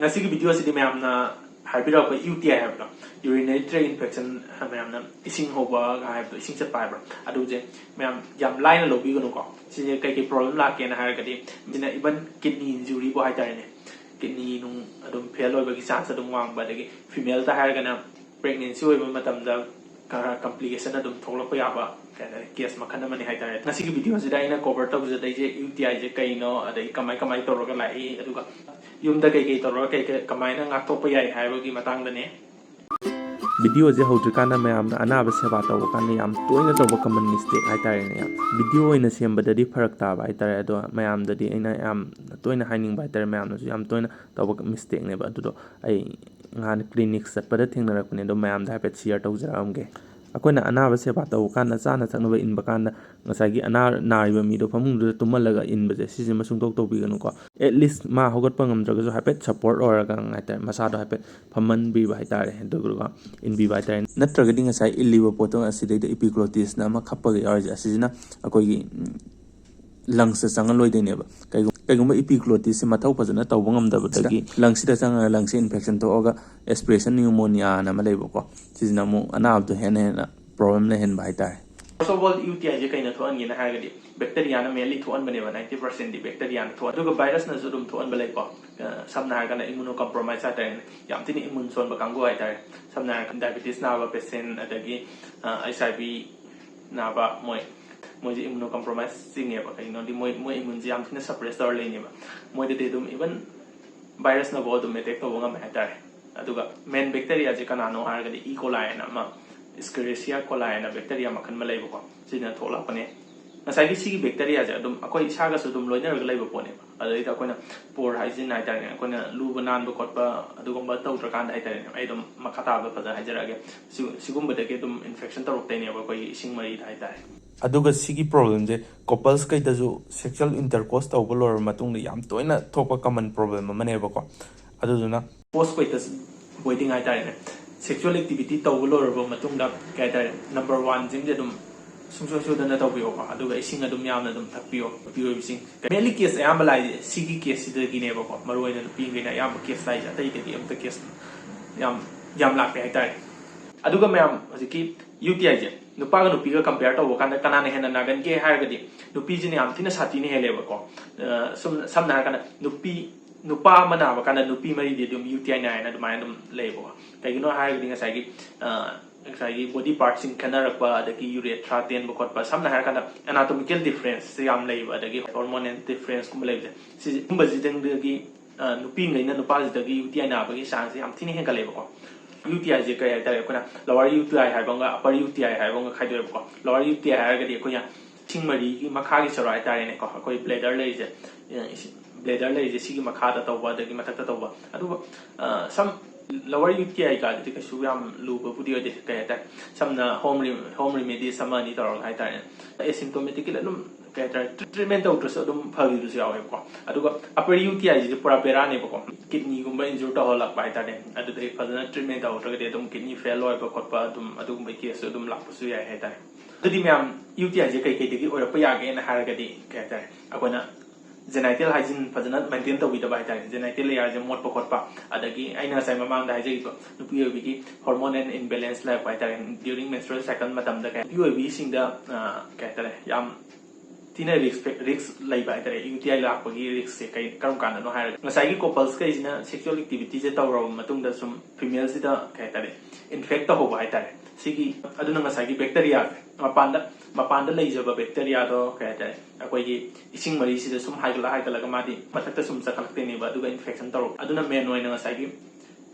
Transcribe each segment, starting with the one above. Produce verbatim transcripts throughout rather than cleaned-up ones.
ꯉꯁꯤꯒꯤ ꯚꯤꯗꯤꯑꯣꯁꯤꯗꯤ ꯃꯌꯥꯝꯅ ꯍꯥꯏꯕꯤꯔꯛꯄ ꯌꯨ ꯇꯤ ꯑꯥꯏ ꯍꯥꯏꯕꯗꯣ, ꯌꯨꯔꯤꯅꯔꯤ ꯇ꯭ꯔꯦꯛ ꯏꯟꯐꯦꯛꯁꯟ, ꯃꯌꯥꯝꯅ ꯏꯁꯤꯡ ꯍꯧꯕ ꯍꯥꯏꯕꯗꯣ, ꯏꯁꯤꯡ ꯆꯠꯄ ꯍꯥꯏꯕ꯭ꯔꯥ, ꯑꯗꯨꯁꯦ ꯃꯌꯥꯝ ꯌꯥꯝ ꯂꯥꯏꯅ ꯂꯧꯕꯤꯒꯅꯨꯀꯣ꯫ ꯁꯤꯁꯦ ꯀꯩꯀꯩ ꯄ꯭ꯔꯣꯕ꯭ꯂꯦꯝ ꯂꯥꯛꯀꯦꯅ ꯍꯥꯏꯔꯒꯗꯤ, ꯁꯤꯅ ꯏꯚꯟ ꯀꯤꯗꯅꯤ ꯏꯟꯖꯨꯔꯤꯕꯨ ꯍꯥꯏꯇꯥꯔꯦꯅꯦ, ꯀꯤꯗꯅꯤ ꯅꯨꯡ ꯑꯗꯨꯝ ꯐꯦꯜ ꯑꯣꯏꯕꯒꯤ ꯆꯥꯟꯁ ꯑꯗꯨꯝ ꯋꯥꯡꯕ, ꯑꯗꯒꯤ ꯐꯤꯃꯦꯜꯗ ꯍꯥꯏꯔꯒꯅ ꯄ꯭ꯔꯦꯒꯅꯦꯟꯁꯤ ꯑꯣꯏꯕ ꯃꯇꯝꯗ ꯀꯝꯄ꯭ꯂꯤꯀꯦꯁꯟ ꯑꯗꯨꯝ ꯊꯣꯛꯂꯛꯄ ꯌꯥꯕ ꯀꯩ ꯍꯥꯏꯇꯥꯔꯦ, ꯀꯦꯁ ꯃꯈꯜ ꯑꯃꯅꯤ ꯍꯥꯏꯇꯥꯔꯦ꯫ ꯉꯁꯤꯒꯤ ꯚꯤꯗꯤꯑꯣꯁꯤꯗ ꯑꯩꯅ ꯀꯣꯚꯔ ꯇꯧꯖꯗꯣꯏꯁꯦ ꯌꯨ ꯇꯤ ꯑꯥꯏꯁꯦ ꯀꯩꯅꯣ, ꯑꯗꯒꯤ ꯀꯃꯥꯏ ꯀꯃꯥꯏ ꯇꯧꯔꯒ ꯂꯥꯛꯏ, ꯑꯗꯨꯒ ꯌꯨꯝꯗ ꯀꯩꯀꯩ ꯇꯧꯔꯒ ꯀꯩ ꯀꯩ ꯀꯃꯥꯏꯅ ꯉꯥꯛꯊꯣꯛꯄ ꯌꯥꯏ ꯍꯥꯏꯕꯒꯤ ꯃꯇꯥꯡꯗꯅꯦ꯫ ꯚꯤꯗꯤꯑꯣꯁꯦ ꯍꯧꯗ꯭ꯔꯤꯀꯥꯟꯗ ꯃꯌꯥꯝꯅ ꯑꯅꯥꯕ ꯁꯦꯕꯥ ꯇꯧꯕ ꯀꯥꯟꯗ ꯌꯥꯝ ꯇꯣꯏꯅ ꯇꯧꯕ ꯀꯃꯟ ꯃꯤꯁꯇꯦꯛ ꯍꯥꯏꯇꯥꯔꯦꯅꯦ꯫ ꯌꯥꯝ ꯚꯤꯗꯤꯑꯣ ꯑꯣꯏꯅ ꯁꯦꯝꯕꯗꯗꯤ ꯐꯔꯛ ꯇꯥꯕ ꯍꯥꯏꯇꯥꯔꯦ, ꯑꯗꯣ ꯃꯌꯥꯝꯗꯗꯤ ꯑꯩꯅ ꯌꯥꯝ ꯇꯣꯏꯅ ꯍꯥꯏꯅꯤꯡꯕ ꯍꯥꯏꯇꯥꯔꯦ, ꯃꯌꯥꯝꯅꯁꯨ ꯌꯥꯝ ꯇꯣꯏꯅ ꯇꯧꯕ ꯃꯤꯁꯇꯦꯛꯅꯦꯕ꯫ ꯑꯗꯨꯗꯣ ꯑꯩ ꯅꯍꯥꯟ ꯀ꯭ꯂꯤꯅꯤꯛ ꯆꯠꯄꯗ ꯊꯦꯡꯅꯔꯛꯄꯅꯦ, ꯑꯗꯣ ꯃꯌꯥꯝꯗ ꯍꯥꯏꯐꯦꯠ ꯁꯤꯌꯔ ꯇꯧꯖꯔꯛꯑꯝꯒꯦ꯫ ꯑꯩꯈꯣꯏꯅ ꯑꯅꯥꯕ ꯁꯦꯕꯥ ꯇꯧꯕ ꯀꯥꯟꯗ, ꯆꯥꯅ ꯊꯛꯅꯕ ꯏꯟꯕ ꯀꯥꯟꯗ, ꯉꯁꯥꯏꯒꯤ ꯑꯅꯥ ꯅꯥꯔꯤꯕ ꯃꯤꯗꯣ ꯐꯃꯨꯡꯗꯨꯗ ꯇꯨꯝꯍꯜꯂꯒ ꯏꯟꯕꯁꯦ, ꯁꯤꯁꯤꯃ ꯁꯨꯡꯇꯧ ꯇꯧꯕꯤꯒꯅꯨꯀꯣ꯫ ꯑꯦꯠ ꯂꯤꯁ ꯃꯥ ꯍꯧꯒꯠꯄ ꯉꯝꯗ꯭ꯔꯒꯁꯨ ꯍꯥꯏꯐꯦꯠ ꯁꯞꯄꯣꯔꯠ ꯑꯣꯏꯔꯒ ꯍꯥꯏꯇꯥꯔꯦ, ꯃꯁꯥꯗꯣ ꯍꯥꯏꯐꯦꯠ ꯐꯝꯍꯟꯕꯤꯕ ꯍꯥꯏꯇꯥꯔꯦ, ꯑꯗꯨꯒ ꯏꯟꯕꯤꯕ ꯍꯥꯏꯇꯥꯔꯦ꯫ ꯅꯠꯇ꯭ꯔꯒꯗꯤ ꯉꯁꯥꯏ ꯏꯜꯂꯤꯕ ꯄꯣꯠꯇꯣ ꯑꯁꯤꯗꯩꯗ ꯏꯄꯤꯒ꯭ꯂꯣꯇꯤꯁꯅ ꯑꯃ ꯈꯞꯄꯒ ꯌꯥꯎꯔꯤꯁꯦ, ꯑꯁꯤꯁꯤꯅ ꯑꯩꯈꯣꯏꯒꯤ, ꯎꯝ, ꯂꯪꯁꯇ ꯆꯪꯍꯜꯂꯣꯏꯗꯣꯏꯅꯦꯕ꯫ ꯀꯩꯒꯨꯝ-, ꯀꯩꯒꯨꯝꯕ ꯏꯄꯤꯒ꯭ꯂꯣꯇꯤꯁꯁꯦ ꯃꯊꯧ ꯐꯖꯅ ꯇꯧꯕ ꯉꯝꯗꯕꯗꯒꯤ ꯂꯪꯁꯤꯗ ꯆꯪꯉꯒ ꯂꯪꯁꯁꯦ ꯏꯟꯐꯦꯛꯁꯟ ꯊꯣꯛꯑꯒ ꯑꯦꯁꯄꯤꯔꯦꯁꯟ ꯅ꯭ꯌꯨꯃꯣꯅꯤꯌꯥꯅ ꯑꯃ ꯂꯩꯕꯀꯣ, ꯁꯤꯁꯤꯅ ꯑꯃꯨꯛ ꯑꯅꯥꯕꯗꯣ ꯍꯦꯟꯅ ꯍꯦꯟꯅ ꯄ꯭ꯔꯣꯕ꯭ꯂꯦꯝ ꯂꯩꯍꯟꯕ ꯍꯥꯏꯇꯥꯔꯦ꯫ First of all, U T ꯑꯥꯏꯁꯦ ꯀꯩꯅ ꯊꯣꯛꯍꯟꯒꯦꯅ ꯍꯥꯏꯔꯒꯗꯤ, ꯕꯦꯛꯇꯔꯤꯌꯥꯅ ꯃꯦꯟꯂꯤ ꯊꯣꯛꯍꯟꯕꯅꯦꯕ, ꯅꯥꯏꯟꯇꯤ ꯄꯥꯔꯁꯦꯟꯗꯤ ꯕꯦꯛꯇꯔꯤꯌꯥꯅ ꯊꯣꯛꯍꯟ, ꯑꯗꯨꯒ ꯚꯥꯏꯔꯁꯅꯁꯨ ꯑꯗꯨꯝ ꯊꯣꯛꯍꯟꯕ ꯂꯩꯀꯣ꯫ ꯑ, ꯁꯝꯅ ꯍꯥꯏꯔꯀꯥꯟꯗ ꯏꯃꯨꯅꯣ ꯀꯝꯄ꯭ꯔꯣꯃꯥꯏꯁ ꯍꯥꯏꯇꯥꯔꯦꯅꯦ, ꯌꯥꯝ ꯊꯤꯅ ꯏꯃꯨꯟ ꯁꯣꯟꯕ ꯀꯥꯡꯕꯨ ꯍꯥꯏꯇꯥꯔꯦ꯫ ꯁꯝꯅ ꯍꯥꯏꯔꯀꯥꯟꯗ ꯗꯥꯏꯕꯦꯇꯤꯁ ꯅꯥꯕ ꯄꯦꯁꯦꯟ, ꯑꯗꯒꯤ, ꯑ, ꯑꯩꯆ ꯑꯥꯏ ꯚꯤ ꯅꯥꯕ, ꯃꯣꯏ, ꯃꯣꯏꯁꯦ ꯏꯃꯨꯅꯣ ꯀꯝꯄ꯭ꯔꯣꯃꯥꯏꯁ ꯆꯤꯡꯉꯦꯕ꯫ ꯀꯩꯒꯤꯅꯣꯗꯤ ꯃꯣꯏ, ꯃꯣꯏ ꯏꯃꯨꯟꯁꯦ ꯌꯥꯝ ꯊꯤꯅ ꯁꯄ꯭ꯔꯦꯁ ꯇꯧꯔ ꯂꯩꯅꯦꯕ꯫ ꯃꯣꯏꯗꯗꯤ ꯑꯗꯨꯝ ꯏꯚꯟ ꯚꯥꯏꯔꯁꯅꯐꯥꯎ ꯑꯗꯨꯝ ꯑꯦꯇꯦꯛ ꯇꯧꯕ ꯉꯝꯃꯦ ꯍꯥꯏꯇꯥꯔꯦ꯫ ꯑꯗꯨꯒ ꯃꯦꯟ ꯕꯦꯛꯇꯔꯤꯌꯥꯁꯦ ꯀꯅꯥꯅꯣ ꯍꯥꯏꯔꯒꯗꯤ ꯏ ꯀꯣꯂꯥꯏ ꯍꯥꯏꯅ ꯑꯃ, ꯏꯁꯀꯦꯔꯤꯁꯤꯌꯥ ꯀꯣꯂꯥꯏ ꯍꯥꯏꯅ ꯕꯦꯛꯇꯔꯤꯌꯥ ꯃꯈꯜ ꯑꯃ ꯂꯩꯕꯀꯣ, ꯁꯤꯅ ꯊꯣꯛꯂꯛꯄꯅꯦ꯫ ꯉꯁꯥꯏꯒꯤ ꯁꯤꯒꯤ ꯕꯦꯛꯇꯔꯤꯌꯥꯁꯦ ꯑꯗꯨꯝ ꯑꯩꯈꯣꯏ ꯏꯁꯥꯒꯁꯨ ꯑꯗꯨꯝ ꯂꯣꯏꯅꯔꯒ ꯂꯩꯕ ꯄꯣꯠꯅꯦꯕ꯫ ꯑꯗꯩꯗ ꯑꯩꯈꯣꯏꯅ ꯄꯣꯔ ꯍꯥꯏꯖꯤꯟ ꯍꯥꯏꯇꯥꯔꯦꯅꯦ, ꯑꯩꯈꯣꯏꯅ ꯂꯨꯕ ꯅꯥꯟꯕ ꯈꯣꯠꯄ ꯑꯗꯨꯒꯨꯝꯕ ꯇꯧꯗ꯭ꯔꯀꯥꯟꯗ ꯍꯥꯏꯇꯥꯔꯦꯅꯦ, ꯑꯩ ꯑꯗꯨꯝ ꯃꯈꯥ ꯇꯥꯕꯗ ꯐꯖꯅ ꯍꯥꯏꯖꯔꯛꯑꯒꯦ꯫ ꯁꯤ-, ꯁꯤꯒꯨꯝꯕꯗꯒꯤ ꯑꯗꯨꯝ ꯏꯟꯐꯦꯛꯁꯟ ꯇꯧꯔꯛꯇꯣꯏꯅꯦꯕ ꯑꯩꯈꯣꯏꯒꯤ ꯏꯁꯤꯡ ꯃꯔꯤꯗ ꯍꯥꯏꯇꯥꯔꯦ꯫ ꯑꯗꯨꯒ ꯁꯤꯒꯤ ꯄ꯭ꯔꯣꯕ꯭ꯂꯦꯝꯁꯦ ꯀꯣꯄꯜꯁ ꯀꯩꯗꯁꯨ ꯁꯦꯛꯁꯨꯋꯦꯜ ꯏꯟꯇꯔꯀꯣꯔꯁ ꯇꯧꯕ ꯂꯣꯏꯔꯕ ꯃꯇꯨꯡꯗ ꯌꯥꯝ ꯇꯣꯏꯅ ꯊꯣꯛꯄ ꯀꯃꯟ ꯄ꯭ꯔꯣꯕ꯭ꯂꯦꯝ ꯑꯃꯅꯦꯕꯀꯣ꯫ ꯑꯗꯨꯗꯨꯅ ꯄꯣꯁ ꯀꯣꯏꯇꯁ ꯕꯣꯏꯗꯤꯡ ꯍꯥꯏꯇꯥꯔꯦꯅꯦ, ꯁꯦꯛꯁꯨꯋꯦꯜ ꯑꯦꯛꯇꯤꯚꯤꯇꯤ ꯇꯧꯕ ꯂꯣꯏꯔꯕ ꯃꯇꯨꯡꯗ ꯀꯩ ꯍꯥꯏꯇꯥꯔꯦ, ꯅꯝꯕꯔ ꯋꯥꯟꯁꯤꯡꯁꯦ ꯑꯗꯨꯝ ꯁꯨꯡꯁꯣꯏ ꯁꯣꯏꯗꯅ ꯇꯧꯕꯤꯌꯣꯀꯣ꯫ ꯑꯗꯨꯒ ꯏꯁꯤꯡ ꯑꯗꯨꯝ ꯌꯥꯝꯅ ꯑꯗꯨꯝ ꯊꯛꯄꯤꯌꯣ, ꯅꯨꯄꯤ ꯑꯣꯏꯕꯁꯤꯡ꯫ Mainly case ꯑꯌꯥꯝꯕ ꯂꯥꯛꯏꯁꯦ ꯁꯤꯒꯤ caseꯁꯤꯗꯒꯤꯅꯦꯕꯀꯣ, ꯃꯔꯨꯑꯣꯏꯅ ꯅꯨꯄꯤꯈꯩꯅ ꯑꯌꯥꯝꯕ case ꯂꯥꯛꯏꯁꯦ, ꯑꯇꯩꯗꯒꯤ ꯑꯝꯇ case ꯌꯥꯝ ꯌꯥꯝ ꯂꯥꯛꯇꯦ ꯍꯥꯏꯇꯥꯔꯦ꯫ ꯑꯗꯨꯒ ꯃꯌꯥꯝ, ꯍꯧꯖꯤꯛꯀꯤ UTIꯁꯦ ꯅꯨꯄꯥꯒ ꯅꯨꯄꯤꯒ compare ꯇꯧꯕ ꯀꯥꯟꯗ ꯀꯅꯥꯅ ꯍꯦꯟꯅ ꯅꯥꯒꯟꯒꯦ ꯍꯥꯏꯔꯒꯗꯤ, ꯅꯨꯄꯤꯁꯤꯅ ꯌꯥꯝ ꯊꯤꯅ ꯁꯥꯊꯤꯅ ꯍꯦꯜꯂꯦꯕꯀꯣ꯫ ꯑ, ꯁꯨꯝ ꯁꯝꯅ ꯍꯥꯏꯔꯀꯥꯟꯗ, ꯅꯨꯄꯤ ꯅꯨꯄꯥ ꯑꯃ ꯅꯥꯕ ꯀꯥꯟꯗ ꯅꯨꯄꯤ ꯃꯔꯤꯗꯤ ꯑꯗꯨꯝ UTI ꯅꯥꯏꯅ ꯑꯗꯨꯃꯥꯏꯅ ꯑꯗꯨꯝ ꯂꯩꯌꯦꯕꯀꯣ꯫ ꯀꯩꯒꯤꯅꯣ ꯍꯥꯏꯔꯒꯗꯤ ꯉꯁꯥꯏꯒꯤ, ꯑ, ꯉꯁꯥꯏꯒꯤ body partsꯁꯤꯡ ꯈꯦꯠꯅꯔꯛꯄ, ꯑꯗꯒꯤ urethra ꯇꯦꯟꯕ ꯈꯣꯠꯄ, ꯁꯝꯅ ꯍꯥꯏꯔꯀꯥꯟꯗ anatomical differenceꯁꯦ ꯌꯥꯝ ꯂꯩꯕ, ꯑꯗꯒꯤ hormonal differenceꯀꯨꯝꯕ ꯂꯩꯕꯁꯦ, ꯁꯤꯒꯨꯝꯕꯁꯤꯗꯒꯤ, ꯑ, ꯅꯨꯄꯤꯉꯩꯅ ꯅꯨꯄꯥꯁꯤꯗꯒꯤ UTI ꯅꯥꯕꯒꯤ chanceꯁꯦ ꯌꯥꯝ ꯊꯤꯅ ꯍꯦꯟꯒꯠꯂꯦꯕꯀꯣ꯫ UTIꯁꯦ ꯀꯩ ꯍꯥꯏꯇꯥꯔꯦ, ꯑꯩꯈꯣꯏꯅ lower UTI ꯍꯥꯏꯕ ꯑꯃꯒ upper UTI ꯍꯥꯏꯕ ꯑꯃꯒ ꯈꯥꯏꯗꯣꯛꯑꯦꯕꯀꯣ꯫ Lower UTI ꯍꯥꯏꯔꯒꯗꯤ ꯑꯩꯈꯣꯏꯅ ꯏꯁꯤꯡ ꯃꯔꯤꯒꯤ ꯃꯈꯥꯒꯤ ꯁꯔꯨꯛ ꯍꯥꯏꯇꯥꯔꯦꯅꯦꯀꯣ, ꯑꯩꯈꯣꯏ bladder ꯂꯩꯔꯤꯁꯦ, ꯑ, ꯏꯁꯤꯡ, bladder ꯂꯩꯔꯤꯁꯦ ꯁꯤꯒꯤ ꯃꯈꯥꯗ ꯇꯧꯕ ꯑꯗꯒꯤ ꯃꯊꯛꯇ ꯇꯧꯕ꯫ ꯑꯗꯨꯒ, ꯑ, ꯁꯝ lower UTI ꯀꯥꯗꯨꯗꯤ ꯀꯩꯁꯨ ꯌꯥꯝ ꯂꯨꯕꯕꯨꯗꯤ ꯑꯣꯏꯗꯦ꯫ ꯀꯩ ꯍꯥꯏꯇꯥꯔꯦ, ꯁꯝꯅ home rem-, home remedies ꯑꯃ ꯑꯅꯤ ꯇꯧꯔꯒ ꯍꯥꯏꯇꯥꯔꯦ, asymptomatically ꯑꯗꯨꯝ, ꯀꯩ ꯍꯥꯏꯇꯥꯔꯦ, treatment ꯇꯧꯗ꯭ꯔꯁꯨ ꯑꯗꯨꯝ ꯐꯈꯤꯕꯁꯨ ꯌꯥꯎꯋꯦꯕꯀꯣ꯫ ꯑꯗꯨꯒ upper UTIꯁꯤꯗꯤ ꯄꯨꯔꯥ ꯕꯦꯔꯥꯅꯦꯕꯀꯣ, kidneyꯒꯨꯝꯕ injure ꯇꯧꯍꯜꯂꯛꯄ ꯍꯥꯏꯇꯥꯔꯦ, ꯑꯗꯨꯗꯒꯤ ꯐꯖꯅ treatment ꯇꯧꯍꯧꯗ꯭ꯔꯒꯗꯤ ꯑꯗꯨꯝ kidney fail ꯑꯣꯏꯕ ꯈꯣꯠꯄ, ꯑꯗꯨꯝ ꯑꯗꯨꯒꯨꯝꯕꯒꯤ caseꯁꯨ ꯑꯗꯨꯝ ꯂꯥꯛꯄꯁꯨ ꯌꯥꯏ ꯍꯥꯏꯇꯥꯔꯦ꯫ ꯑꯗꯨꯗꯤ ꯃꯌꯥꯝ, UTIꯁꯦ ꯀꯩ ꯀꯩꯗꯒꯤ ꯑꯣꯏꯔꯛꯄ ꯌꯥꯒꯦꯅ ꯍꯥꯏꯔꯒꯗꯤ, ꯀꯩ ꯍꯥꯏꯇꯥꯔꯦ, ꯑꯩꯈꯣꯏꯅ genital hygiene ꯐꯖꯅ maintain ꯇꯧꯕꯤꯗꯕ ꯍꯥꯏꯇꯥꯔꯦ, genital areaꯁꯦ ꯃꯣꯠꯄ ꯈꯣꯠꯄ, ꯑꯗꯒꯤ ꯑꯩꯅ ꯉꯁꯥꯏ ꯃꯃꯥꯡꯗ ꯍꯥꯏꯖꯈꯤꯕ ꯅꯨꯄꯤ ꯑꯣꯏꯕꯤꯒꯤ hormonal imbalance ꯂꯩꯔꯛꯄ ꯍꯥꯏꯇꯥꯔꯦ, during menstrual cycle ꯃꯇꯝꯗ ꯀꯩ, ꯅꯨꯄꯤ ꯑꯣꯏꯕꯤꯁꯤꯡꯗ, ꯑ, ꯀꯩ ꯍꯥꯏꯇꯥꯔꯦ, ꯌꯥꯝ ꯊꯤꯅ risk, risk ꯂꯩꯕ ꯍꯥꯏꯇꯥꯔꯦ꯫ UTI ꯂꯥꯛꯄꯒꯤ riskꯁꯦ ꯀꯩ, ꯀꯔꯝ ꯀꯥꯟꯗꯅꯣ ꯍꯥꯏꯔꯒ, ꯉꯁꯥꯏꯒꯤ couples ꯈꯩꯁꯤꯅ sexual activityꯁꯦ ꯇꯧꯔꯕ ꯃꯇꯨꯡꯗ ꯁꯨꯝ femaleꯁꯤꯗ, ꯀꯩ ꯍꯥꯏꯇꯥꯔꯦ, infect ꯇꯧꯍꯧꯕ ꯍꯥꯏꯇꯥꯔꯦ꯫ ꯁꯤꯒꯤ, ꯑꯗꯨꯅ ꯉꯁꯥꯏꯒꯤ bacteriaꯁꯦ ꯃꯄꯥꯟꯗ, ꯃꯄꯥꯟꯗ ꯂꯩꯖꯕ bacteriaꯗꯣ, ꯀꯩ ꯍꯥꯏꯇꯥꯔꯦ, ꯑꯩꯈꯣꯏꯒꯤ ꯏꯁꯤꯡ ꯃꯔꯤꯁꯤꯗ ꯁꯨꯝ ꯍꯥꯏꯒꯠꯂ ꯍꯥꯏꯒꯠꯂꯒ ꯃꯥꯗꯤ ꯃꯊꯛꯇ ꯁꯨꯝ ꯆꯈꯠꯂꯛꯇꯣꯏꯅꯦꯕ, ꯑꯗꯨꯒ infection ꯇꯧꯔꯛꯄ꯫ ꯑꯗꯨꯅ main ꯑꯣꯏꯅ ꯉꯁꯥꯏꯒꯤ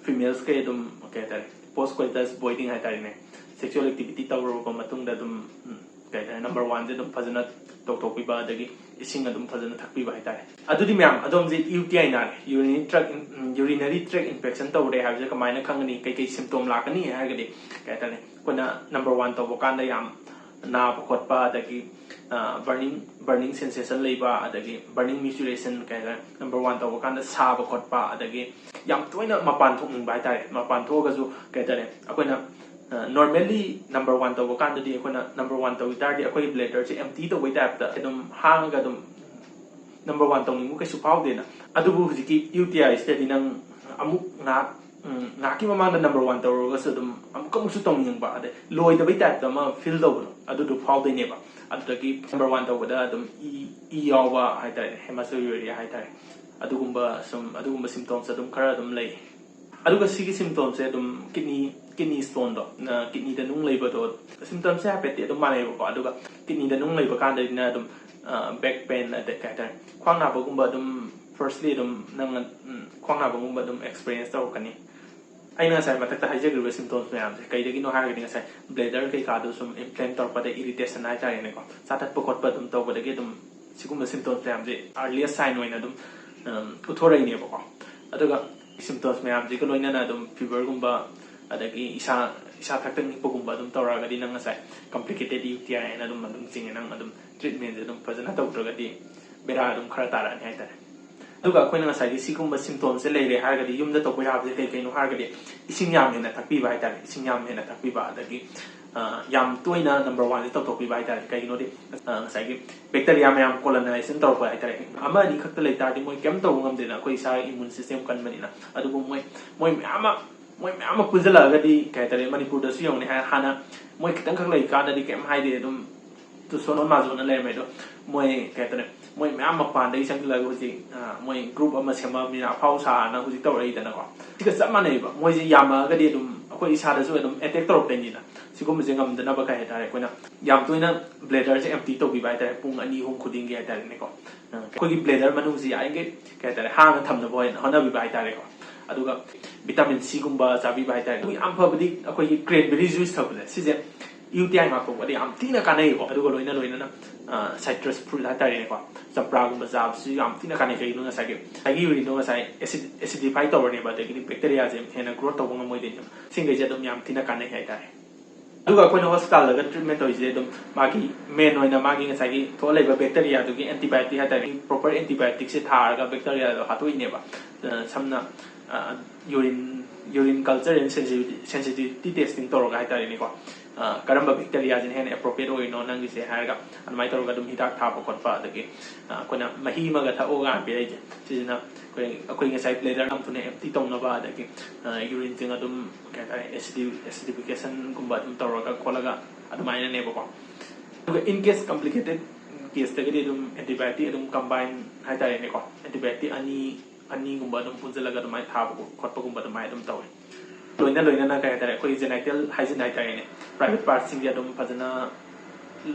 females ꯈꯩ ꯑꯗꯨꯝ, ꯀꯩ ꯍꯥꯏꯇꯥꯔꯦ, post coitus voiding ꯍꯥꯏꯇꯥꯔꯦꯅꯦ, sexual activity ꯇꯧꯔꯨꯔꯕ ꯃꯇꯨꯡꯗ ꯑꯗꯨꯝ, ꯎꯝ, ꯀꯩ ꯍꯥꯏꯇꯥꯔꯦ, number oneꯁꯦ ꯑꯗꯨꯝ ꯐꯖꯅ ꯇꯧꯊꯣꯛꯄꯤꯕ, ꯑꯗꯒꯤ ꯏꯁꯤꯡ ꯑꯗꯨꯝ ꯐꯖꯅ ꯊꯛꯄꯤꯕ ꯍꯥꯏꯇꯥꯔꯦ꯫ ꯑꯗꯨꯗꯤ ꯃꯌꯥꯝ, ꯑꯗꯣꯝꯁꯦ UTI ꯅꯥꯔꯦ, urinary tract, ꯎꯝ, urinary tract infection ꯇꯧꯔꯦ ꯍꯥꯏꯕꯁꯦ ꯀꯃꯥꯏꯅ ꯈꯪꯒꯅꯤ? ꯀꯩꯀꯩ symptom ꯂꯥꯛꯀꯅꯤ ꯍꯥꯏꯔꯒꯗꯤ, ꯀꯩ ꯍꯥꯏꯇꯥꯔꯦ, ꯑꯩꯈꯣꯏꯅ number one ꯇꯧꯕ ꯀꯥꯟꯗ ꯌꯥꯝ ꯅꯥꯕ ꯈꯣꯠꯄ, ꯑꯗꯒꯤ, ꯑ, burning, burning sensation ꯂꯩꯕ, ꯑꯗꯒꯤ burning menstruation, ꯀꯩ ꯍꯥꯏꯇꯥꯔꯦ, number one ꯇꯧꯕ ꯀꯥꯟꯗ ꯁꯥꯕ ꯈꯣꯠꯄ, ꯑꯗꯒꯤ ꯌꯥꯝ ꯇꯣꯏꯅ ꯃꯄꯥꯟ ꯊꯣꯛꯅꯤꯡꯕ ꯍꯥꯏꯇꯥꯔꯦ꯫ ꯃꯄꯥꯟ ꯊꯣꯛꯑꯒꯁꯨ, ꯀꯩ ꯍꯥꯏꯇꯥꯔꯦ, ꯑꯩꯈꯣꯏꯅ ꯅꯣꯔꯃꯦꯜꯂꯤ ꯅꯝꯕꯔ ꯋꯥꯟ ꯇꯧꯕ ꯀꯥꯟꯗꯗꯤ, ꯑꯩꯈꯣꯏꯅ ꯅꯝꯕꯔ ꯋꯥꯟ ꯇꯧꯈꯤ ꯇꯥꯔꯗꯤ ꯑꯩꯈꯣꯏꯒꯤ ꯕ꯭ꯂꯦꯗꯔꯁꯦ ꯑꯦꯝꯇꯤ ꯇꯧꯕꯩ ꯇꯥꯏꯞꯇ ꯑꯗꯨꯝ ꯍꯥꯡꯉꯒ ꯑꯗꯨꯝ ꯅꯝꯕꯔ ꯋꯥꯟ ꯇꯧꯅꯤꯡꯕ ꯀꯩꯁꯨ ꯐꯥꯎꯗꯦꯅ꯫ ꯑꯗꯨꯕꯨ ꯍꯧꯖꯤꯛꯀꯤ ꯌꯨ ꯇꯤ ꯑꯥꯏꯁꯤꯗꯗꯤ ꯅꯪ ꯑꯃꯨꯛ ꯉꯥꯏꯍꯥꯛ ꯎꯝ, ꯉꯥꯏꯍꯥꯛꯀꯤ ꯃꯃꯥꯡꯗ ꯅꯝꯕꯔ ꯋꯥꯟ ꯇꯧꯔꯨꯔꯒꯁꯨ ꯑꯗꯨꯝ ꯑꯃꯨꯛꯀ ꯑꯃꯨꯛꯁꯨ ꯇꯧꯅꯤꯡꯕ, ꯑꯗꯩ ꯂꯣꯏꯗꯕꯩ ꯇꯥꯏꯞꯇ ꯑꯃ ꯐꯤꯜ ꯇꯧꯕꯗꯣ, ꯑꯗꯨꯗꯣ ꯐꯥꯎꯗꯣꯏꯅꯦꯕ꯫ ꯑꯗꯨꯗꯒꯤ ꯅꯝꯕꯔ ꯋꯥꯟ ꯇꯧꯕꯗ ꯑꯗꯨꯝ ꯏ ꯏ ꯌꯥꯎꯕ ꯍꯥꯏꯇꯥꯔꯦ, ꯍꯦꯃꯥꯁꯣꯔꯤꯌꯣꯔꯤꯌꯥ ꯍꯥꯏꯇꯥꯔꯦ, ꯑꯗꯨꯒꯨꯝꯕ ꯁꯨꯝ ꯑꯗꯨꯒꯨꯝꯕ ꯁꯤꯝꯇꯣꯝꯁ ꯑꯗꯨꯝ ꯈꯔ ꯑꯗꯨꯝ ꯂꯩ꯫ ꯑꯗꯨꯒ ꯁꯤꯒꯤ ꯁꯤꯝꯇꯣꯝꯁꯦ ꯑꯗꯨꯝ ꯀꯤꯠꯅꯤ ꯀꯤꯠꯅꯤ ꯁ꯭ꯇꯣꯟꯗꯣ, ꯀꯤꯠꯅꯤꯗ ꯅꯨꯡ ꯂꯩꯕꯗꯣ, ꯁꯤꯝꯇꯣꯝꯁꯦ ꯍꯥꯏꯐꯦꯠꯇꯤ ꯑꯗꯨꯝ ꯃꯥꯟꯅꯩꯕꯀꯣ꯫ ꯑꯗꯨꯒ ꯀꯤꯠꯅꯤꯗ ꯅꯨꯡ ꯂꯩꯕ ꯀꯥꯟꯗꯗꯤꯅ ꯑꯗꯨꯝ ꯕꯦꯛ ꯄꯦꯟ, ꯑꯗꯩ ꯀꯩ ꯍꯥꯏꯇꯥꯔꯦ, ꯈ꯭ꯋꯥꯡ ꯅꯥꯕꯒꯨꯝꯕ ꯑꯗꯨꯝ ꯐꯥꯔꯁꯂꯤ ꯑꯗꯨꯝ ꯅꯪ ꯈ꯭ꯋꯥꯡ ꯅꯥꯕꯒꯨꯝꯕ ꯑꯗꯨꯝ ꯑꯦꯛꯁꯄꯤꯔꯤꯌꯦꯟꯁ ꯇꯧꯔꯛꯀꯅꯤ꯫ ꯑꯩꯅ ꯉꯁꯥꯏ ꯃꯊꯛꯇ ꯍꯥꯏꯖꯈ꯭ꯔꯤꯕ ꯁꯤꯝꯇꯣꯝꯁ ꯃꯌꯥꯝꯁꯦ ꯀꯩꯗꯒꯤꯅꯣ ꯍꯥꯏꯔꯒꯗꯤ, ꯉꯁꯥꯏ ꯕ꯭ꯂꯦꯗꯔ ꯀꯩꯀꯥꯗꯣ ꯁꯨꯝ ꯏꯟꯐ꯭ꯂꯦꯝ ꯇꯧꯔꯛꯄꯗ, ꯏꯔꯤꯇꯦꯁꯟ ꯍꯥꯏꯇꯥꯔꯦꯅꯦꯀꯣ, ꯆꯥꯊꯠꯄ ꯈꯣꯠꯄ ꯑꯗꯨꯝ ꯇꯧꯕꯗꯒꯤ ꯑꯗꯨꯝ ꯁꯤꯒꯨꯝꯕ ꯁꯤꯝꯇꯣꯝꯁ ꯃꯌꯥꯝꯁꯦ ꯑꯥꯔꯂꯤꯌꯦꯁ ꯁꯥꯏꯟ ꯑꯣꯏꯅ ꯑꯗꯨꯝ ꯎꯝ, ꯎꯠꯊꯣꯔꯛꯏꯅꯦꯕꯀꯣ꯫ ꯑꯗꯨꯒ ꯁꯤꯝꯇꯣꯝꯁ ꯃꯌꯥꯝꯁꯤꯒ ꯂꯣꯏꯅꯅ ꯑꯗꯨꯝ ꯐꯤꯚꯔꯒꯨꯝꯕ, ꯑꯗꯒꯤ ꯏꯁꯥ ꯏꯁꯥ ꯊꯛꯇꯛ ꯅꯤꯛꯄꯒꯨꯝꯕ ꯑꯗꯨꯝ ꯇꯧꯔꯛꯑꯒꯗꯤ, ꯅꯪ ꯉꯁꯥꯏ ꯀꯝꯄ꯭ꯂꯤꯀꯦꯇꯦꯠ ꯌꯨ ꯇꯤ ꯑꯥꯏ ꯍꯥꯏꯅ ꯑꯗꯨꯝ ꯑꯗꯨꯝ ꯆꯤꯡꯉꯦ꯫ ꯅꯪ ꯑꯗꯨꯝ ꯇ꯭ꯔꯤꯠꯃꯦꯟꯁꯦ ꯑꯗꯨꯝ ꯐꯖꯅ ꯇꯧꯗ꯭ꯔꯒꯗꯤ ꯕꯦꯔꯥ ꯑꯗꯨꯝ ꯈꯔ ꯇꯥꯔꯛꯑꯅꯤ ꯍꯥꯏꯇꯥꯔꯦ꯫ ꯑꯗꯨꯒ ꯑꯩꯈꯣꯏꯅ ꯉꯁꯥꯏꯒꯤ ꯁꯤꯒꯨꯝꯕ ꯁꯤꯝꯇꯣꯝꯁꯦ ꯂꯩꯔꯦ ꯍꯥꯏꯔꯒꯗꯤ, ꯌꯨꯝꯗ ꯇꯧꯕ ꯌꯥꯕꯁꯦ ꯀꯩ ꯀꯩꯅꯣ ꯍꯥꯏꯔꯒꯗꯤ, ꯏꯁꯤꯡ ꯌꯥꯝ ꯍꯦꯟꯅ ꯊꯛꯄꯤꯕ ꯍꯥꯏꯇꯥꯔꯦ꯫ ꯏꯁꯤꯡ ꯌꯥꯝ ꯍꯦꯟꯅ ꯊꯛꯄꯤꯕ, ꯑꯗꯒꯤ ꯑ, ꯌꯥꯝ ꯇꯣꯏꯅ ꯅꯝꯕꯔ ꯋꯥꯟꯁꯦ ꯇꯧꯊꯣꯛꯄꯤꯕ ꯍꯥꯏꯇꯥꯔꯦ꯫ ꯀꯩꯒꯤꯅꯣꯗꯤ, ꯑ, ꯉꯁꯥꯏꯒꯤ ꯕꯦꯛꯇꯔꯤꯌꯥ ꯃꯌꯥꯝ ꯀꯣꯂꯣꯅꯥꯏꯖꯦꯁꯟ ꯇꯧꯔꯛꯄ ꯍꯥꯏꯇꯥꯔꯦ꯫ ꯑꯃ ꯑꯅꯤ ꯈꯛꯇ ꯂꯩ ꯇꯥꯔꯗꯤ ꯃꯣꯏ ꯀꯩꯝ ꯇꯧꯕ ꯉꯝꯗꯦꯅ, ꯑꯩꯈꯣꯏ ꯏꯁꯥꯒꯤ ꯏꯃ꯭ꯌꯨꯟ ꯁꯤꯁꯇꯦꯝ ꯀꯟꯕꯅꯤꯅ꯫ ꯑꯗꯨꯕꯨ ꯃꯣꯏ ꯃꯣꯏ ꯃꯌꯥꯝ ꯑꯃ ꯃꯣꯏ ꯃꯌꯥꯝ ꯑꯃ ꯄꯨꯟꯁꯤꯜꯂꯛꯑꯒꯗꯤ, ꯀꯩ ꯍꯥꯏꯇꯥꯔꯦ, ꯃꯅꯤꯄꯨꯔꯗꯁꯨ ꯌꯦꯡꯉꯨꯅꯦ, ꯍꯥ-, ꯍꯥꯟꯅ ꯃꯣꯏ ꯈꯤꯇꯪꯈꯛ ꯂꯩꯀꯥꯟꯗꯗꯤ ꯀꯩꯝ ꯍꯥꯏꯗꯦ, ꯑꯗꯨꯝ ꯇꯨꯁꯣꯟ ꯃꯥꯖꯣꯟꯅ ꯂꯩꯔꯝꯃꯦ꯫ ꯑꯗꯣ ꯃꯣꯏ, ꯀꯩ ꯍꯥꯏꯇꯥꯔꯦ, ꯃꯣꯏ ꯃꯌꯥꯝ ꯃꯄꯥꯟꯗꯒꯤ ꯆꯪꯁꯤꯜꯂꯒ ꯍꯧꯖꯤꯛ, ꯑ, ꯃꯣꯏ ꯒ꯭ꯔꯨꯞ ꯑꯃ ꯁꯦꯝꯃꯛꯑꯕꯅꯤꯅ ꯑꯐꯥꯎ ꯁꯥꯅ ꯍꯧꯖꯤꯛ ꯇꯧꯔꯛꯏꯗꯅꯀꯣ꯫ ꯁꯤꯒ ꯆꯞ ꯃꯥꯟꯅꯩꯕ꯫ ꯃꯣꯏꯁꯦ ꯌꯥꯝꯃꯛꯑꯒꯗꯤ ꯑꯗꯨꯝ ꯑꯩꯈꯣꯏ ꯏꯁꯥꯗꯁꯨ ꯑꯗꯨꯝ ꯑꯦꯇꯦꯛ ꯇꯧꯔꯛꯇꯣꯏꯅꯤꯅ꯫ ꯁꯤꯒꯨꯝꯕꯁꯦ ꯉꯝꯗꯅꯕ, ꯀꯩ ꯍꯥꯏꯇꯥꯔꯦ, ꯑꯩꯈꯣꯏꯅ ꯌꯥꯝ ꯇꯣꯏꯅ ꯕ꯭ꯂꯦꯗꯔꯁꯦ ꯑꯦꯝꯇꯤ ꯇꯧꯕꯤꯕ ꯍꯥꯏꯇꯥꯔꯦ, ꯄꯨꯡ ꯑꯅꯤ ꯑꯍꯨꯝ ꯈꯨꯗꯤꯡꯒꯤ ꯍꯥꯏꯇꯥꯔꯦꯅꯦꯀꯣ꯫ ꯑ, ꯑꯩꯈꯣꯏꯒꯤ ꯕ꯭ꯂꯦꯗꯔ ꯃꯅꯨꯡꯁꯤ ꯌꯥꯔꯤꯈꯩ, ꯀꯩ ꯍꯥꯏꯇꯥꯔꯦ, ꯍꯥꯡꯅ ꯊꯝꯅꯕ ꯑꯣꯏꯅ ꯍꯣꯠꯅꯕꯤꯕ ꯍꯥꯏꯇꯥꯔꯦꯀꯣ꯫ ꯑꯗꯨꯒ ꯚꯤꯇꯥꯃꯤꯟ ꯁꯤꯒꯨꯝꯕ ꯆꯥꯕꯤꯕ ꯍꯥꯏꯇꯥꯔꯦ꯫ ꯑꯗꯨ ꯌꯥꯝ ꯐꯕꯗꯤ ꯑꯩꯈꯣꯏꯒꯤ ꯀ꯭ꯔꯦꯟꯕꯦꯔꯤ ꯖꯨꯏꯁ ꯊꯛꯄꯁꯦ, ꯁꯤꯁꯦ ꯌꯨ ꯇꯤ ꯑꯥꯏ ꯉꯥꯛꯊꯣꯛꯄꯗ ꯌꯥꯝ ꯊꯤꯅ ꯀꯥꯟꯅꯩꯀꯣ꯫ ꯑꯗꯨꯒ ꯂꯣꯏꯅ ꯂꯣꯏꯅꯅ, ꯑ, ꯁꯥꯏꯇ꯭ꯔꯁ ꯐ꯭ꯔꯨꯠ ꯍꯥꯏꯇꯥꯔꯦꯅꯦꯀꯣ, ꯆꯝꯄ꯭ꯔꯥꯒꯨꯝꯕ ꯆꯥꯕꯁꯤꯁꯨ ꯌꯥꯝ ꯊꯤꯅ ꯀꯥꯟꯅꯩ꯫ ꯀꯩꯒꯤꯅꯣ, ꯉꯁꯥꯏꯒꯤ, ꯉꯁꯥꯏꯒꯤ ꯌꯨꯔꯤꯟꯗꯣ ꯉꯁꯥꯏ ꯑꯦꯁꯤꯗꯤꯐꯥꯏ ꯇꯧꯔꯅꯦꯕ, ꯑꯗꯒꯤꯗꯤ ꯕꯦꯛꯇꯦꯔꯤꯌꯥꯁꯦ ꯍꯦꯟꯅ ꯒ꯭ꯔꯣꯠ ꯇꯧꯕ ꯉꯝꯃꯣꯏꯗꯣꯏꯅꯦꯕ꯫ ꯁꯤꯡꯈꯩꯁꯦ ꯑꯗꯨꯝ ꯌꯥꯝ ꯊꯤꯅ ꯀꯥꯟꯅꯩ ꯍꯥꯏꯇꯥꯔꯦ꯫ ꯑꯗꯨꯒ ꯑꯩꯈꯣꯏꯅ ꯍꯣꯁꯄꯤꯇꯥꯜꯗꯒ ꯇ꯭ꯔꯤꯠꯃꯦꯟ ꯇꯧꯔꯤꯁꯦ ꯑꯗꯨꯝ ꯃꯥꯒꯤ ꯃꯦꯟ ꯑꯣꯏꯅ ꯃꯥꯒꯤ ꯉꯁꯥꯏꯒꯤ ꯊꯣꯛꯍꯜꯂꯤꯕ ꯕꯦꯛꯇꯔꯤꯌꯥꯗꯨꯒꯤ ꯑꯦꯟꯇꯤꯕꯥꯏꯑꯣꯇꯤꯛ ꯍꯥꯏꯇꯥꯔꯦ, ꯄ꯭ꯔꯣꯄꯔ ꯑꯦꯟꯇꯤꯕꯥꯏꯑꯣꯇꯤꯛꯁꯦ ꯊꯥꯔꯒ ꯕꯦꯛꯇꯔꯤꯌꯥꯗꯣ ꯍꯥꯠꯇꯣꯛꯏꯅꯦꯕ꯫ ꯑ, ꯁꯝꯅ ꯌꯨꯔꯤꯟ ꯌꯨꯔꯤꯟ ꯀꯜꯆꯔ ꯑꯦꯟ ꯁꯦꯟꯁꯤꯇꯤꯚꯤꯇꯤ ꯇꯦꯁꯇꯤꯡ ꯇꯧꯔꯒ ꯍꯥꯏꯇꯥꯔꯦꯅꯦꯀꯣ꯫ ꯑ, ꯀꯔꯝꯕ ꯕꯦꯛꯇꯔꯤꯌꯥꯁꯤꯅ ꯍꯦꯟꯅ ꯑꯦꯄ꯭ꯔꯣꯄ꯭ꯔꯤꯌꯦꯠ ꯑꯣꯏꯔꯤꯅꯣ ꯅꯪꯒꯤꯁꯦ ꯍꯥꯏꯔꯒ ꯑꯗꯨꯃꯥꯏꯅ ꯇꯧꯔꯒ ꯑꯗꯨꯝ ꯍꯤꯗꯥꯛ ꯊꯥꯕ ꯈꯣꯠꯄ, ꯑꯗꯒꯤ ꯑ, ꯑꯩꯈꯣꯏꯅ ꯃꯍꯤ ꯑꯃꯒ ꯊꯛꯑꯣꯒ ꯄꯤꯔꯛꯏꯁꯦ, ꯁꯤꯁꯤꯅ ꯑꯩꯈꯣꯏ ꯑꯩꯈꯣꯏ ꯉꯁꯥꯏ ꯕ꯭ꯂꯦꯗꯔ ꯌꯥꯝ ꯊꯨꯅ ꯑꯦꯝꯇꯤ ꯇꯧꯅꯕ, ꯑꯗꯒꯤ ꯌꯨꯔꯤꯟꯁꯤꯡ ꯑꯗꯨꯝ ꯀꯩ ꯍꯥꯏꯇꯥꯔꯦ, ꯑꯦꯁꯤꯗꯤꯐꯤꯀꯦꯁꯟꯒꯨꯝꯕ ꯑꯗꯨꯝ ꯇꯧꯔꯒ ꯈꯣꯠꯂꯒ ꯑꯗꯨꯃꯥꯏꯅꯅꯦꯕꯀꯣ꯫ ꯑꯗꯨꯒ ꯏꯟ ꯀꯦꯁ ꯀꯝꯄ꯭ꯂꯤꯀꯦꯇꯦꯠ ꯀꯦꯁꯇꯒꯤꯗꯤ ꯑꯗꯨꯝ ꯑꯦꯟꯇꯤꯕꯥꯏꯑꯣꯇꯤꯛ ꯑꯗꯨꯝ ꯀꯝꯕꯥꯏꯟ ꯍꯥꯏꯇꯥꯔꯦꯅꯦꯀꯣ, ꯑꯦꯟꯇꯤꯕꯥꯏꯑꯣꯇꯤꯛ ꯑꯅꯤ ꯑꯅꯤꯒꯨꯝꯕ ꯑꯗꯨꯝ ꯄꯨꯟꯁꯤꯜꯂꯒ ꯑꯗꯨꯃꯥꯏꯅ ꯊꯥꯕ ꯈꯣꯠꯄꯒꯨꯝꯕ ꯑꯗꯨꯃꯥꯏꯅ ꯑꯗꯨꯝ ꯇꯧꯋꯦ꯫ ꯂꯣꯏꯅ ꯂꯣꯏꯅꯅ ꯀꯩ ꯍꯥꯏꯇꯥꯔꯦ, ꯑꯩꯈꯣꯏꯒꯤ ꯖꯦꯅꯥꯏꯇꯦꯜ ꯍꯥꯏꯖꯤꯟ ꯍꯥꯏꯇꯥꯔꯦꯅꯦ, ꯄ꯭ꯔꯥꯏꯚꯦꯠ ꯄꯥꯔꯠꯁꯤꯡꯁꯦ ꯑꯗꯨꯝ ꯐꯖꯅ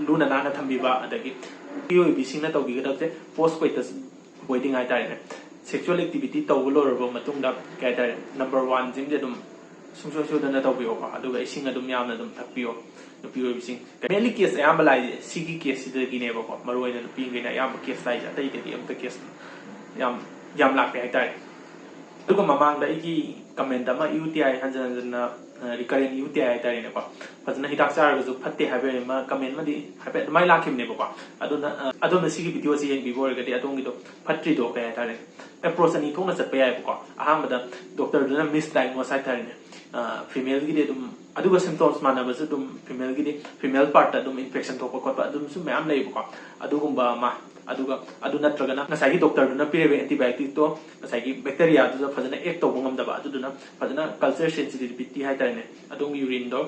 ꯂꯨꯅ ꯅꯥꯟꯅ ꯊꯝꯕꯤꯕ, ꯑꯗꯒꯤ ꯅꯨꯄꯤ ꯑꯣꯏꯕꯤꯁꯤꯡꯅ ꯇꯧꯕꯤꯒꯗꯕꯁꯦ ꯄꯣꯁ ꯀꯣꯏꯇꯁ ꯕꯣꯏꯗꯤꯡ ꯍꯥꯏꯇꯥꯔꯦꯅꯦ꯫ ꯁꯦꯛꯁꯨꯋꯦꯜ ꯑꯦꯛꯇꯤꯚꯤꯇꯤ ꯇꯧꯕ ꯂꯣꯏꯔꯕ ꯃꯇꯨꯡꯗ ꯀꯩ ꯍꯥꯏꯇꯥꯔꯦ, ꯅꯝꯕꯔ ꯋꯥꯟꯁꯤꯡꯁꯦ ꯑꯗꯨꯝ ꯁꯨꯡꯁꯣꯏ ꯁꯣꯏꯗꯅ ꯇꯧꯕꯤꯌꯣꯀꯣ꯫ ꯑꯗꯨꯒ ꯏꯁꯤꯡ ꯑꯗꯨꯝ ꯌꯥꯝꯅ ꯑꯗꯨꯝ ꯊꯛꯄꯤꯌꯣ, ꯅꯨꯄꯤ ꯑꯣꯏꯕꯤꯁꯤꯡ꯫ ꯃꯦꯟꯂꯤ ꯀꯦꯁ ꯑꯌꯥꯝꯕ ꯂꯥꯛꯏꯁꯦ ꯁꯤꯒꯤ ꯀꯦꯁꯁꯤꯗꯒꯤꯅꯦꯕꯀꯣ, ꯃꯔꯨꯑꯣꯏꯅ ꯅꯨꯄꯤꯈꯩꯅ ꯑꯌꯥꯝꯕ ꯀꯦꯁ ꯂꯥꯛꯏꯁꯦ, ꯑꯇꯩꯗꯗꯤ ꯑꯝꯇ ꯀꯦꯁ ꯌꯥꯝ ꯌꯥꯝ ꯂꯥꯛꯇꯦ ꯍꯥꯏꯇꯥꯔꯦ꯫ ꯑꯗꯨꯒ ꯃꯃꯥꯡꯗ ꯑꯩꯒꯤ ꯀꯃꯦꯟ ꯑꯃ, ꯌꯨ ꯇꯤ ꯑꯥꯏ ꯍꯟꯖꯤꯟ ꯍꯟꯖꯤꯟꯅ ꯔꯤꯀꯔꯦꯟ ꯌꯨ ꯇꯤ ꯑꯥꯏ ꯍꯥꯏꯇꯥꯔꯦꯅꯦꯀꯣ, ꯐꯖꯅ ꯍꯤꯗꯥꯛ ꯆꯥꯔꯒꯁꯨ ꯐꯠꯇꯦ ꯍꯥꯏꯕ ꯑꯃ ꯀꯃꯦꯟ ꯑꯃꯗꯤ ꯍꯥꯏꯐꯦꯠ ꯑꯗꯨꯃꯥꯏꯅ ꯂꯥꯛꯈꯤꯕꯅꯦꯕꯀꯣ꯫ ꯑꯗꯨꯅ ꯑ, ꯑꯗꯣꯝꯅ ꯁꯤꯒꯤ ꯚꯤꯗꯤꯑꯣꯁꯤ ꯌꯦꯡꯕꯤꯕ ꯑꯣꯏꯔꯒꯗꯤ ꯑꯗꯣꯝꯒꯤꯗꯣ ꯐꯠꯇ꯭ꯔꯤꯗꯣ ꯀꯩ ꯍꯥꯏꯇꯥꯔꯦ, ꯑꯦꯄ꯭ꯔꯣꯆ ꯑꯅꯤ ꯊꯣꯛꯅ ꯆꯠꯄ ꯌꯥꯏꯕꯀꯣ꯫ ꯑꯍꯥꯟꯕꯗ ꯗꯣꯛꯇꯔꯗꯨꯅ ꯃꯤꯁ ꯗꯥꯏꯒꯅꯣꯁ ꯍꯥꯏꯇꯥꯔꯦꯅꯦ, ꯐꯤꯃꯦꯜꯒꯤꯗꯤ ꯑꯗꯨꯝ, ꯑꯗꯨꯒ ꯁꯤꯝꯇꯣꯝꯁ ꯃꯥꯟꯅꯕꯁꯨ ꯑꯗꯨꯝ ꯐꯤꯃꯦꯜꯒꯤꯗꯤ, ꯐꯤꯃꯦꯜ ꯄꯥꯔꯠꯇ ꯑꯗꯨꯝ ꯏꯟꯐꯦꯛꯁꯟ ꯊꯣꯛꯄ ꯈꯣꯠꯄ ꯑꯗꯨꯝꯁꯨ ꯃꯌꯥꯝ ꯂꯩꯌꯦꯕꯀꯣ꯫ ꯑꯗꯨꯒꯨꯝꯕ ꯑꯃ, ꯑꯗꯨꯒ ꯑꯗꯨ ꯅꯠꯇ꯭ꯔꯒꯅ ꯉꯁꯥꯏꯒꯤ ꯗꯣꯛꯇꯔꯗꯨꯅ ꯄꯤꯔꯤꯕ ꯑꯦꯟꯇꯤꯕꯥꯏꯑꯣꯇꯤꯛꯇꯣ ꯉꯁꯥꯏꯒꯤ ꯕꯦꯛꯇꯦꯔꯤꯌꯥꯗꯨꯗ ꯐꯖꯅ ꯑꯦꯛ ꯇꯧꯕ ꯉꯝꯗꯕ, ꯑꯗꯨꯗꯨꯅ ꯐꯖꯅ ꯀꯜꯆꯔ ꯁꯦꯟꯁꯤꯇꯤꯚꯤꯇꯤ ꯍꯥꯏꯇꯥꯔꯦꯅꯦ, ꯑꯗꯣꯝꯒꯤ ꯌꯨꯔꯤꯟꯗꯣ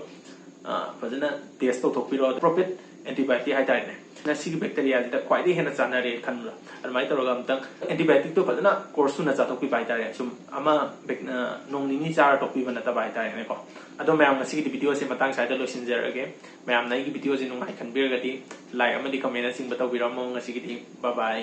ꯑ, ꯐꯖꯅ ꯇꯦꯁ ꯇꯧꯊꯣꯛꯄꯤꯔꯣ꯫ ꯑꯦꯄ꯭ꯔꯣꯄ꯭ꯔꯤꯌꯦꯠ ꯑꯦꯟꯇꯤꯕꯥꯏꯑꯣꯇꯤꯛ ꯍꯥꯏꯇꯥꯔꯦꯅꯦ, ꯁꯤꯒꯤ ꯕꯦꯛꯇꯦꯔꯤꯌꯥꯁꯤꯗ ꯈ꯭ꯋꯥꯏꯗꯒꯤ ꯍꯦꯟꯅ ꯆꯥꯟꯅꯔꯦ ꯈꯟꯕꯗꯣ, ꯑꯗꯨꯃꯥꯏꯅ ꯇꯧꯔꯒ ꯑꯝꯇꯪ ꯑꯦꯟꯇꯤꯕꯥꯏꯑꯣꯇꯤꯛꯇꯣ ꯐꯖꯅ ꯀꯣꯔꯁ ꯁꯨꯅ ꯆꯥꯊꯣꯛꯄꯤꯕ ꯍꯥꯏꯇꯥꯔꯦ꯫ ꯁꯨꯝ ꯑꯃ ꯕꯦꯛ-, ꯑ, ꯅꯣꯡ ꯅꯤꯅꯤ ꯆꯥꯔ ꯇꯣꯛꯄꯤꯕ ꯅꯠꯇꯕ ꯍꯥꯏꯇꯥꯔꯦꯅꯦꯀꯣ꯫ ꯑꯗꯣ ꯃꯌꯥꯝ, ꯉꯁꯤꯒꯤꯗꯤ ꯚꯤꯗꯤꯑꯣꯁꯦ ꯃꯇꯥꯡ ꯁ꯭ꯋꯥꯏꯗ ꯂꯣꯏꯁꯤꯟꯖꯔꯒꯦ꯫ ꯃꯌꯥꯝꯅ ꯑꯩꯒꯤ ꯚꯤꯗꯤꯑꯣꯁꯦ ꯅꯨꯡꯉꯥꯏ ꯈꯟꯕꯤꯔꯒꯗꯤ ꯂꯥꯏꯛ ꯑꯃꯗꯤ ꯀꯃꯦꯟꯅꯆꯤꯡꯕ ꯇꯧꯕꯤꯔꯝꯃꯣ꯫ ꯉꯁꯤꯒꯤꯗꯤ ꯕꯥꯏ ꯕꯥꯏ꯫